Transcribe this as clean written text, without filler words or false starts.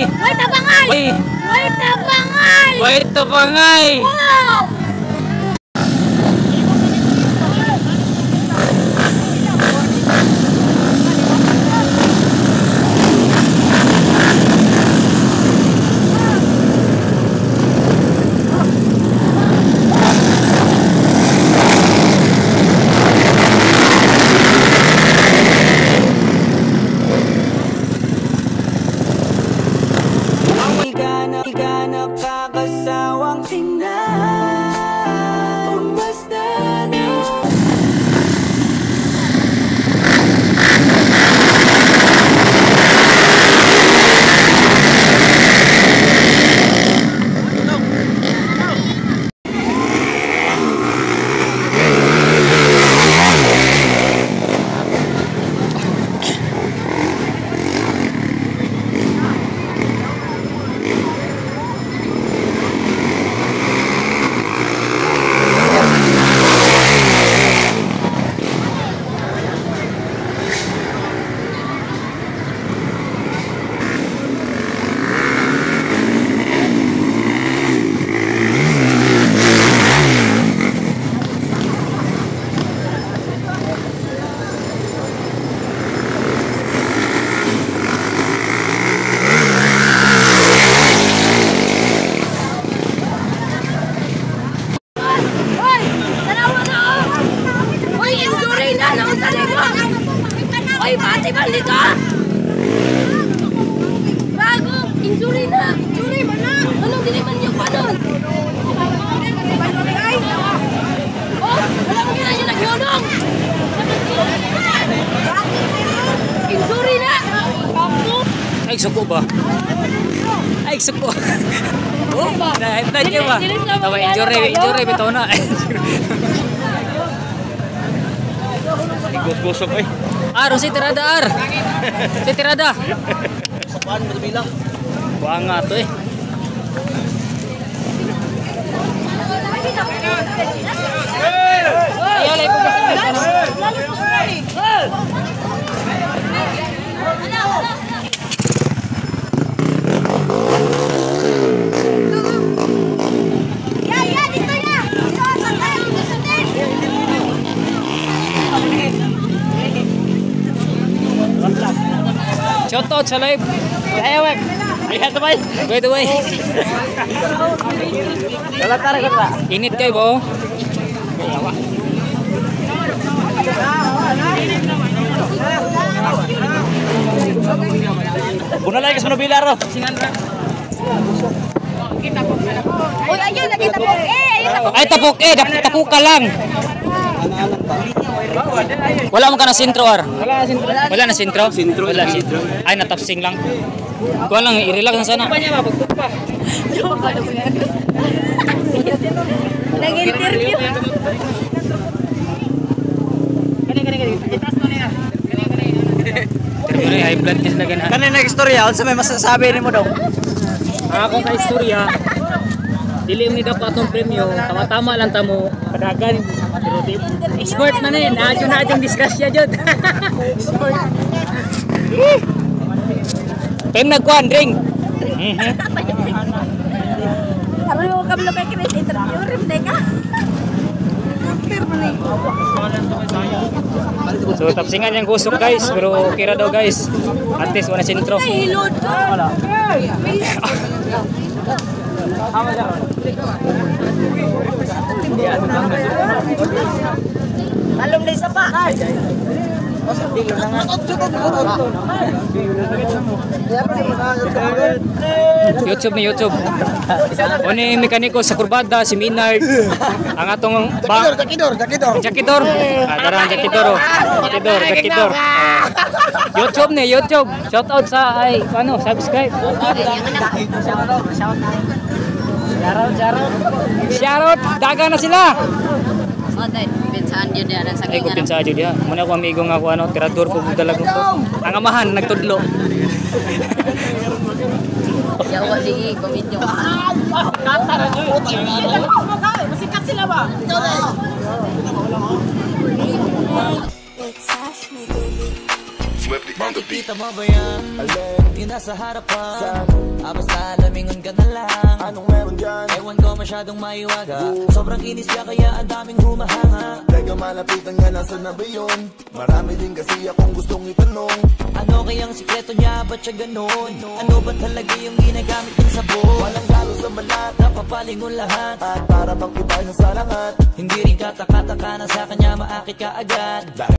Way tabangay! Way tabangay! Way tabangay! Wow! Oy, pati ba dito? Bago, injury na. Injury man na. Anong dili man niyo pa nun? Oh, wala mo gina niyo nagyunong. Injury na. Ay, suko ba? Ay, suko. Oh, na niyo ba? Tawa injury, injury bitaw na. Gusok eh. Ar, si tirada ar. Si tirada. Paano mo tumila? Buang nga to eh. Shout out sa live. Ay, wag. Ay, ito bay. By the way. Wala tara ka ba? Init kayo ba? Una lang kas manubila ro. Uy, ayun nakita ko. Eh, ayun tapok. Ay tapok eh, dapat tapok ka lang. Wala mo ka na sentro ar. Wala na sentro. Wala sentro. Ay natapsing lang. Kuha lang, i-relax na sana. Nag-interview. Interview na high blood kasi lagi na. Kanina nag-istorya, unsa may masasabi nimo daw? Ako ka istorya. Dili ni daw atong premyo, tama-tama lang tamo padagan. Pero di expert man eh, naadyo na adyong disgrasya jud. Expert. Pem nagkuan ring. Karon mo kablo kay Chris interview rim day ka. So tapsingan yung gusok guys, pero okay ra daw guys. At least wala sentro. Ay, hilod ko. Alom na isa pa. YouTube ni YouTube. Oni mekaniko sa kurbada si Minard. Ang atong Jakidor, Jakidor. Jakidor. Ah, tara ang Jakidor. Oh. Jakidor, Jakidor. YouTube ni YouTube. Shout out sa ay ano, subscribe. Shout out, daga na sila. Pinsaan yun diya sa Ay, ko pinsaan yun diya. Muna ako amigo nga ako ano, tirador ko dalag ko. Ang amahan nagtudlo. Yawa sige, komedyo. Masikat sila ba? It's Ashley, baby. Swiftly on the beat. Nakikita mo ba yan? Alin? Yung nasa harapan. Saan? Ah, basta lumingon ka na lang. Anong meron dyan? Ewan ko, masyadong mahiwaga. Sobrang kinis niya kaya ang daming humahanga. Teka, malapitan nga, nasa na ba yun? Marami din kasi akong gustong itanong. Ano kayang sikreto niya? Ba't siya ganun? Ano ba talaga yung ginagamit niyang sabon? Walang galo sa balat. Napapalingon lahat. At para bang iba sa salangat. Hindi rin katakataka na sa kanya maakit ka agad. Dahil